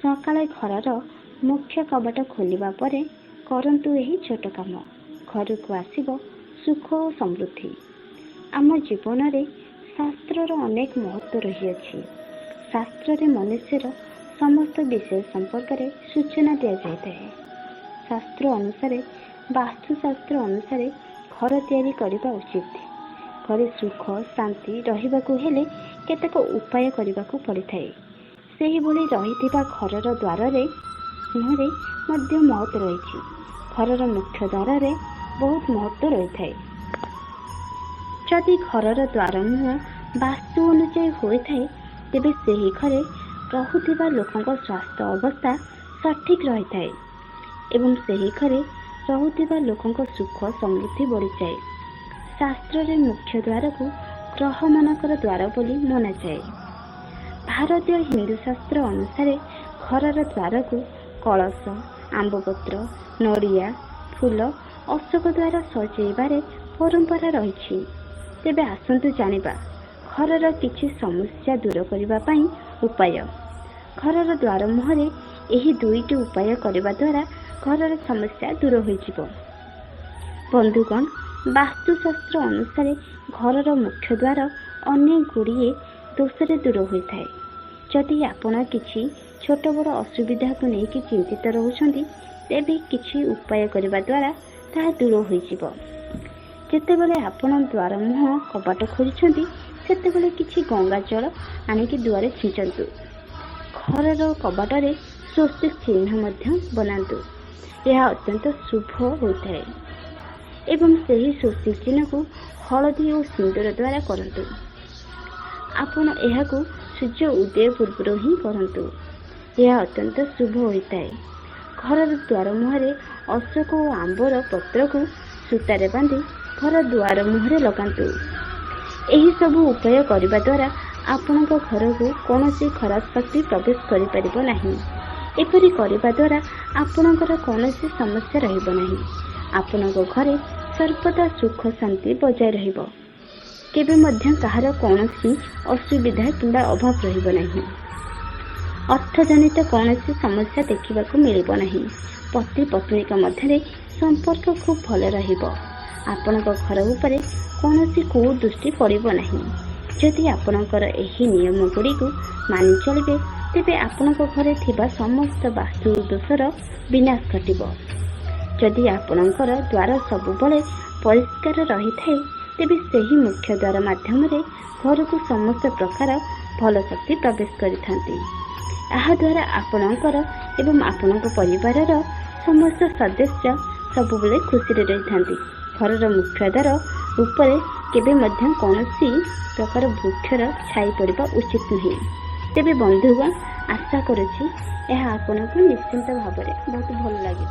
ସକାଳେ ଘରର ମୁଖ୍ୟ କବାଟ ଖୋଲିବା ପରେ କରନ୍ତୁ ଏହି ଛୋଟ କାମ, ଘରକୁ ଆସିବ ସୁଖ ଓ ସମୃଦ୍ଧି। ଆମ ଜୀବନରେ ଶାସ୍ତ୍ରର ଅନେକ ମହତ୍ତ୍ୱ ରହିଅଛି। ଶାସ୍ତ୍ରରେ ମନୁଷ୍ୟର ସମସ୍ତ ବିଷୟ ସମ୍ପର୍କରେ ସୂଚନା ଦିଆଯାଇଥାଏ। ଶାସ୍ତ୍ର ଅନୁସାରେ, ବାସ୍ତୁଶାସ୍ତ୍ର ଅନୁସାରେ ଘର ତିଆରି କରିବା ଉଚିତ। ଘରେ ସୁଖ ଶାନ୍ତି ରହିବାକୁ ହେଲେ କେତେକ ଉପାୟ କରିବାକୁ ପଡ଼ିଥାଏ। ସେହିଭଳି ରହିଥିବା ଘରର ଦ୍ୱାରରେ ମୁହଁରେ ମଧ୍ୟ ମହତ୍ତ୍ୱ ରହିଛି। ଘରର ମୁଖ୍ୟ ଦ୍ୱାରରେ ବହୁତ ମହତ୍ତ୍ୱ ରହିଥାଏ। ଯଦି ଘରର ଦ୍ୱାର ମୁହଁ ବାସ୍ତୁ ଅନୁଯାୟୀ ହୋଇଥାଏ, ତେବେ ସେହି ଘରେ ରହୁଥିବା ଲୋକଙ୍କ ସ୍ୱାସ୍ଥ୍ୟ ଅବସ୍ଥା ସଠିକ୍ ରହିଥାଏ ଏବଂ ସେହି ଘରେ ରହୁଥିବା ଲୋକଙ୍କ ସୁଖ ସମୃଦ୍ଧି ବଢ଼ିଯାଏ। ଶାସ୍ତ୍ରରେ ମୁଖ୍ୟ ଦ୍ୱାରକୁ ଗ୍ରହମାନଙ୍କର ଦ୍ୱାର ବୋଲି ମନାଯାଏ। ଭାରତୀୟ ହିନ୍ଦୁ ଶାସ୍ତ୍ର ଅନୁସାରେ ଘରର ଦ୍ୱାରକୁ କଳସ, ଆମ୍ବପତ୍ର, ନଡ଼ିଆ, ଫୁଲ, ଅଶୋକ ଦ୍ୱାରା ସଜେଇବାରେ ପରମ୍ପରା ରହିଛି। ତେବେ ଆସନ୍ତୁ ଜାଣିବା ଘରର କିଛି ସମସ୍ୟା ଦୂର କରିବା ପାଇଁ ଉପାୟ। ଘରର ଦ୍ୱାର ମୁହଁରେ ଏହି ଦୁଇଟି ଉପାୟ କରିବା ଦ୍ୱାରା ଘରର ସମସ୍ୟା ଦୂର ହୋଇଯିବ। ବନ୍ଧୁଗଣ, ବାସ୍ତୁଶାସ୍ତ୍ର ଅନୁସାରେ ଘରର ମୁଖ୍ୟ ଦ୍ୱାର ଅନେକ ଗୁଡ଼ିଏ ଦୋଷରେ ଦୂର ହୋଇଥାଏ। ଯଦି ଆପଣ କିଛି ଛୋଟ ବଡ଼ ଅସୁବିଧାକୁ ନେଇକି ଚିନ୍ତିତ ରହୁଛନ୍ତି, ତେବେ କିଛି ଉପାୟ କରିବା ଦ୍ୱାରା ତାହା ଦୂର ହୋଇଯିବ। ଯେତେବେଳେ ଆପଣ ଦ୍ୱାର ମୁହଁ କବାଟ ଖୋଲୁଛନ୍ତି, ସେତେବେଳେ କିଛି ଗଙ୍ଗା ଜଳ ଆଣିକି ଦୁଆରେ ଛିଞ୍ଚନ୍ତୁ। ଘରର କବାଟରେ ସ୍ୱସ୍ତିକ ଚିହ୍ନ ମଧ୍ୟ ବନାନ୍ତୁ। ଏହା ଅତ୍ୟନ୍ତ ଶୁଭ ହୋଇଥାଏ ଏବଂ ସେହି ସ୍ୱସ୍ତିକ ଚିହ୍ନକୁ ହଳଦୀ ଓ ସିନ୍ଦୁର ଦ୍ୱାରା କରନ୍ତୁ। ଆପଣ ଏହାକୁ ସୂର୍ଯ୍ୟ ଉଦୟ ପୂର୍ବରୁ ହିଁ କରନ୍ତୁ। ଏହା ଅତ୍ୟନ୍ତ ଶୁଭ ହୋଇଥାଏ। ଘରର ଦ୍ୱାର ମୁହଁରେ ଅଶୋକ ଓ ଆମ୍ବର ପତ୍ରକୁ ସୂତାରେ ବାନ୍ଧି ଘର ଦୁଆର ମୁହଁରେ ଲଗାନ୍ତୁ। ଏହିସବୁ ଉପାୟ କରିବା ଦ୍ୱାରା ଆପଣଙ୍କ ଘରକୁ କୌଣସି ଖରାପ ଶକ୍ତି ପ୍ରବେଶ କରିପାରିବ ନାହିଁ। ଏପରି କରିବା ଦ୍ୱାରା ଆପଣଙ୍କର କୌଣସି ସମସ୍ୟା ରହିବ ନାହିଁ। ଆପଣଙ୍କ ଘରେ ସର୍ବଦା ସୁଖ ଶାନ୍ତି ବଜାୟ ରହିବ। କେବେ ମଧ୍ୟ କାହାର କୌଣସି ଅସୁବିଧା କିମ୍ବା ଅଭାବ ରହିବ ନାହିଁ। ଅର୍ଥଜନିତ କୌଣସି ସମସ୍ୟା ଦେଖିବାକୁ ମିଳିବ ନାହିଁ। ପତି ପତ୍ନୀଙ୍କ ମଧ୍ୟରେ ସମ୍ପର୍କ ଖୁବ୍ ଭଲ ରହିବ। ଆପଣଙ୍କ ଘର ଉପରେ କୌଣସି କୁଦୃଷ୍ଟି ପଡ଼ିବ ନାହିଁ। ଯଦି ଆପଣଙ୍କର ଏହି ନିୟମ ଗୁଡ଼ିକୁ ମାନି ଚଳିବେ, ତେବେ ଆପଣଙ୍କ ଘରେ ଥିବା ସମସ୍ତ ବାସ୍ତୁ ଦୋଷର ବିନାଶ ଘଟିବ। ଯଦି ଆପଣଙ୍କର ଦ୍ୱାର ସବୁବେଳେ ପରିଷ୍କାର ରହିଥାଏ, ତେବେ ସେହି ମୁଖ୍ୟ ଦ୍ୱାର ମାଧ୍ୟମରେ ଘରକୁ ସମସ୍ତ ପ୍ରକାର ଭଲ ଶକ୍ତି ପ୍ରବେଶ କରିଥାନ୍ତି। ଏହାଦ୍ୱାରା ଆପଣଙ୍କର ଏବଂ ଆପଣଙ୍କ ପରିବାରର ସମସ୍ତ ସଦସ୍ୟ ସବୁବେଳେ ଖୁସିରେ ରହିଥାନ୍ତି। ଘରର ମୁଖ୍ୟ ଦ୍ୱାର ଉପରେ କେବେ ମଧ୍ୟ କୌଣସି ପ୍ରକାର ବୃକ୍ଷର ଛାଇ ପଡ଼ିବା ଉଚିତ ନୁହେଁ। ତେବେ ବନ୍ଧୁଗଣ, ଆଶା କରୁଛି ଏହା ଆପଣଙ୍କୁ ନିଶ୍ଚିନ୍ତ ଭାବରେ ବହୁତ ଭଲ ଲାଗିବ।